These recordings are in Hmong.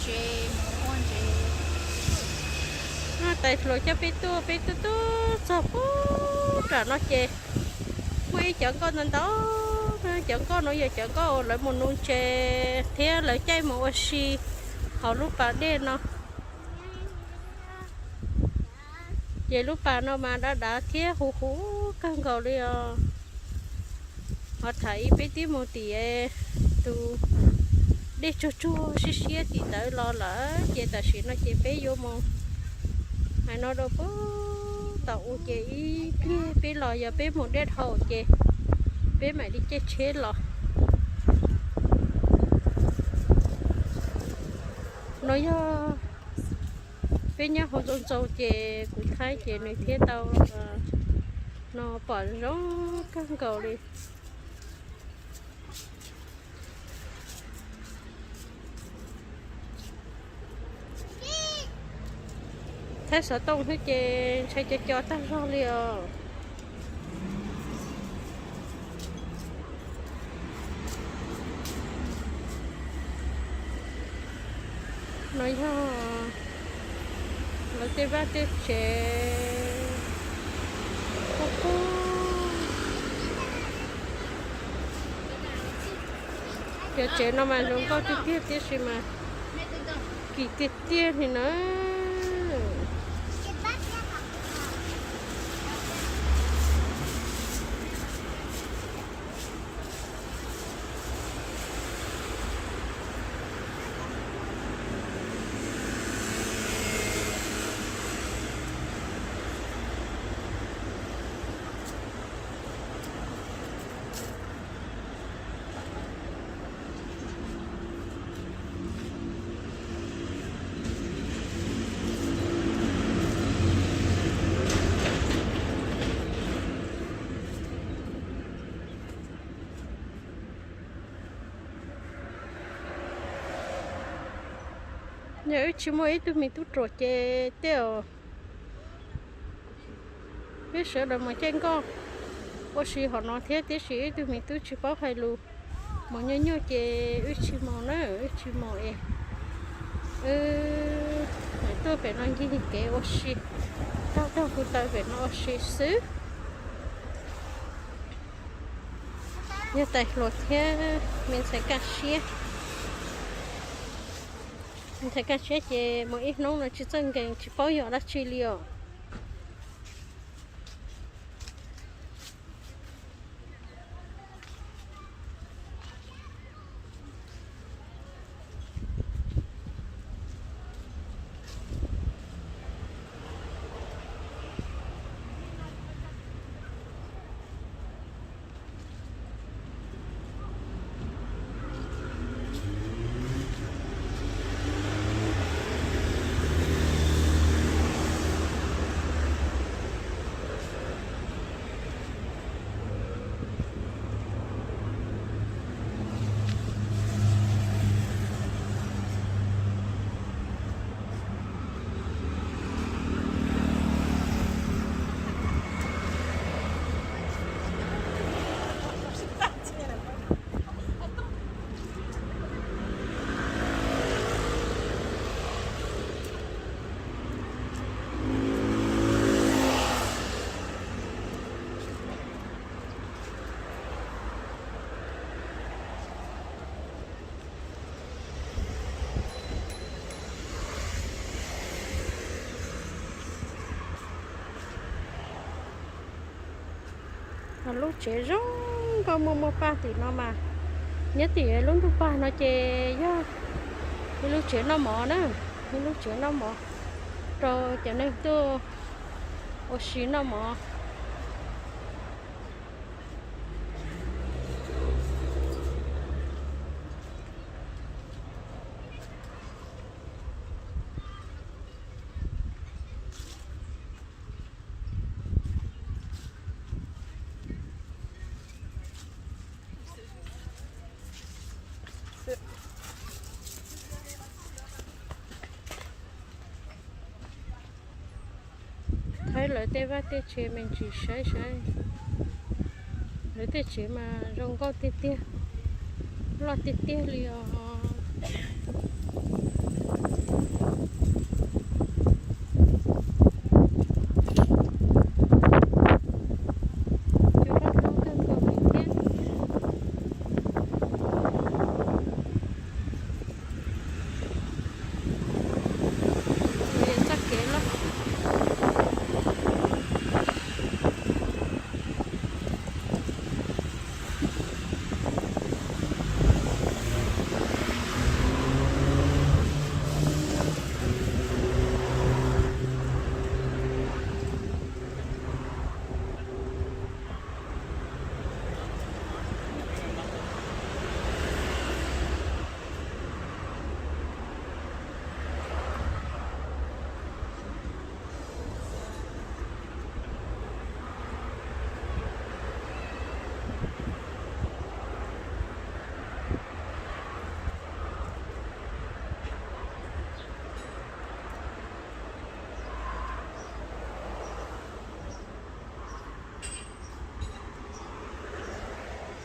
Tsev mus ua ntsev. Tais hluas coj peb tuaj, peb tuaj tuaj txog pub nram no ces muaj ib cov nkoj ntau ntau. Cov nkoj no yog cov nkoj uas lawv mus nuv ntses thiab lawv caij mus ua si hauv lub pas dej no. Ces lub pas no mas dav dav thiab huv huv kawg nkaus li os. Ho tham ib peb tib mus tim tus dej tsuag tsuag siab siab tim ntawd los lawm ces tam sim no ces peb yuav mus hais no rau pub tau u ces ib pliag peb los yog peb mus dej dhau ces peb mam li caij tsheb los. No yog peb nyob hauv ntxoov ntxoo ces kuv thaib ces nws thiaj tau no pom zoo kawg nkaus li. Thaib xov tooj xwb ces ntshai co co tag zog li os. No yog lawv tej vaj tej tsev qub qub. Cov tsev no mas zoo nkauj tiag tiag tiam sis mas kim tiag tiag li na. Yog wb tsis muaj ib tug me tub ruam ces tej zaum wb sawv daws mus caij nkoj ua si hauv no thiab, tiam sis wb tug me tub tsis paub hais lus, mus nyuaj nyuaj ces wb tsis mus na, wb tsis mus es wb tuaj pem no ncig kev ua si, taug taug kuv taw pem no ua si xwb. Yog tais hluas thiab me ntxhais kaj siab. Me ntxhais kaj siab ces mus ib hnub no tsis txawj nkees tsis paub yog dab tsi li os. Lub tsev zoo nkauj muaj muaj paj tim no mas, nyob tim lub ntug paj no ces yog ib lub tsev noj mov na, ib lub tsev noj mov rau cov neeg tuaj ua si noj mov. Thaib lawv tej vaj tej tsev me ntsis saib saib, lawv tej tsev mas zoo nkauj tiag tiag, loj tiag tiag li os.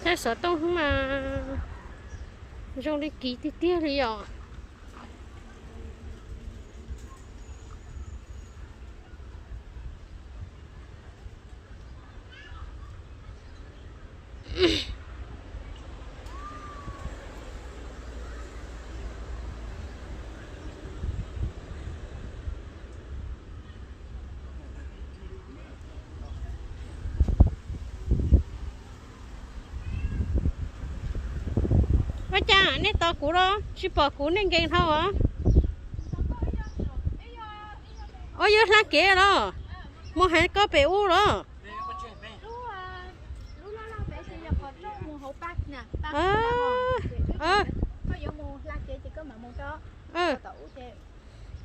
Thaij xov tooj mas zoo li kiv tiag tiag li os. Ua cas nej tos kuv los tsis pom kuv, nej nkees dhau os. Ua yog hla kev los mus heev koj pem ub los.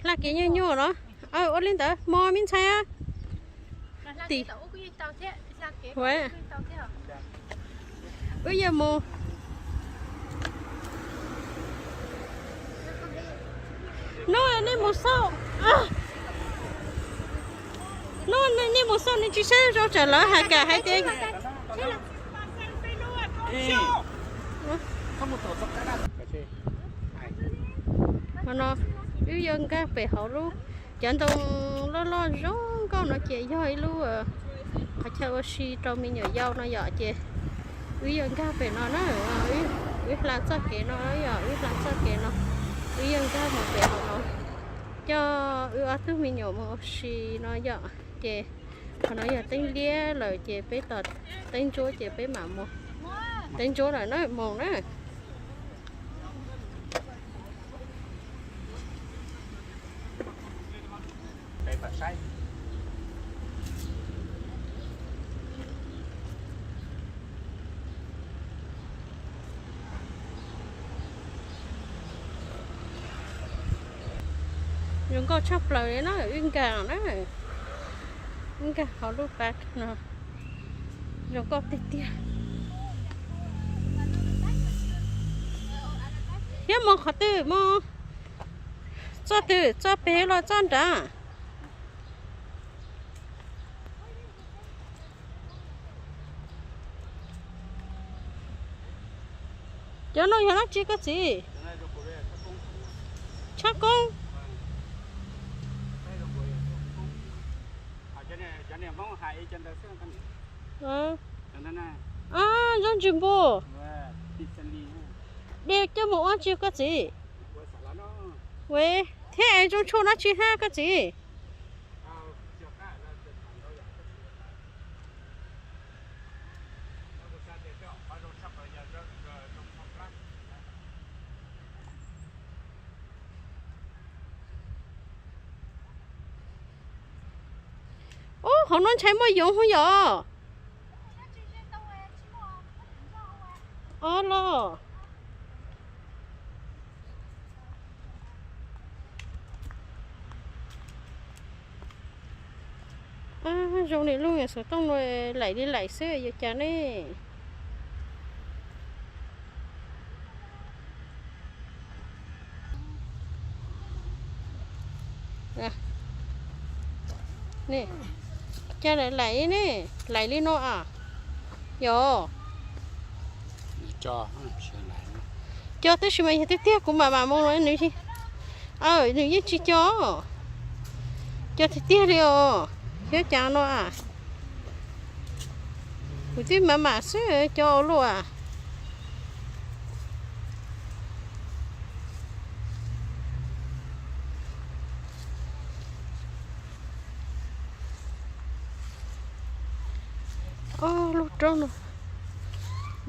Hla kev nyuaj nyuaj los. Ua li ntawd hmo me ntxhais. Tim wb yuav mus. Hnub nej mus xauj, hnub nej mus xauj nej tsis saib zoo tsam lawv hais kam hais tias no wb yuav nkag pem hauv lub, cov ntoo loj loj zoo nkauj no ces yog ib lub qhov chaw ua si rau me nyuam yaus no yom, ces wb yuav nkag pem no na. Wb hla txoj kev no yom, wb hla txoj kev no, wb yuav nkag mus pem hauv no, coj wb ob tug me nyuam mus ua si no yom. Ces qhov no yog teeb liab lawm ces peb tos teeb ntsuab ces peb mam mus. Teeb ntsuab lawm na, mus na. Zoo nkauj tshaj plaws li na, wb nkag na, wb nkag hauv lub park no, zoo nkauj tiag tiag. Thiab mus qhov twg mus? Txoj twg, txoj pem los txoj nrad? Cov no yog dab tsi koj txiv? Tshab koob. Zoo ntsis npua. De coj mus ua dab tsi koj txiv? Thiab es zoo tshuaj dab tsi thiab koj txiv? Ub, hauv no ntshai muaj yoov hov yom? Ob los. Zoo li lub xov tooj no laim li laim xwb yuav cas ne. Cas laim laim ne, laim li no a? Yog. Cog tab sis mas yog tiag tiag kuv mam mam mus los nws, Nws yeej tsis co, co tiag tiag li os. Xyov cas no a. Kuv twb mam mam xwb co ua luaj. Ob lub roob no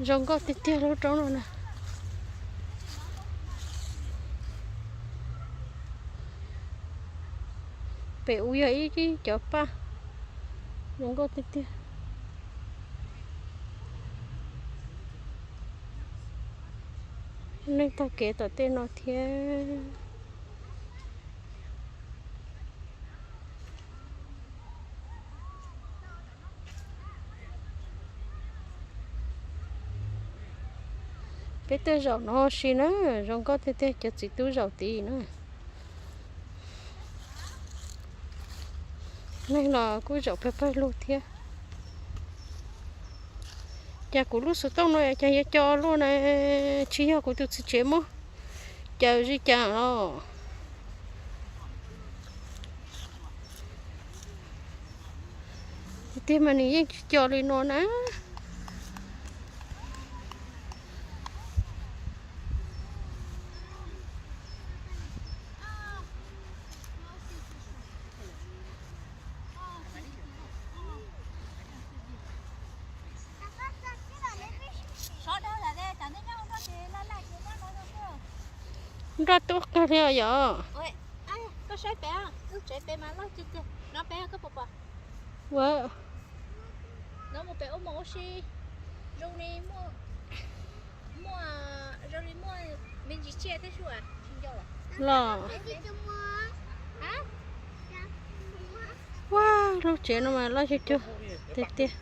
zoo nkauj tiag tiag lub roob no na. Pem u yog ib cov paj zoo nkauj tiag tiag. Neeg taug kev tom tej no thiab. Peb tuaj zaum no si na, zoo nkauj tiag tiag, cov txiv tub zaum tid na. Neeg los kuj zaum pawg pawg lug thiab. Cas kuv lub xov tooj no cas yuav co luaj na, tsis yog kuv tus txiv tsev muab caws zis cas los. Tiag tiag mas nws yeej tsis co li no na. Nroj tub kawg li os yom. Koj saib pem, lub tsev pem mas loj tiag tiag no pem koj puas pom? Ua, no mus pem ua mos ua si, zoo li muaj, muaj, zoo li muaj me ntsis tsiaj thiab sua. Los, ua, lub tsev no mas loj cuag cuag tiag tiag.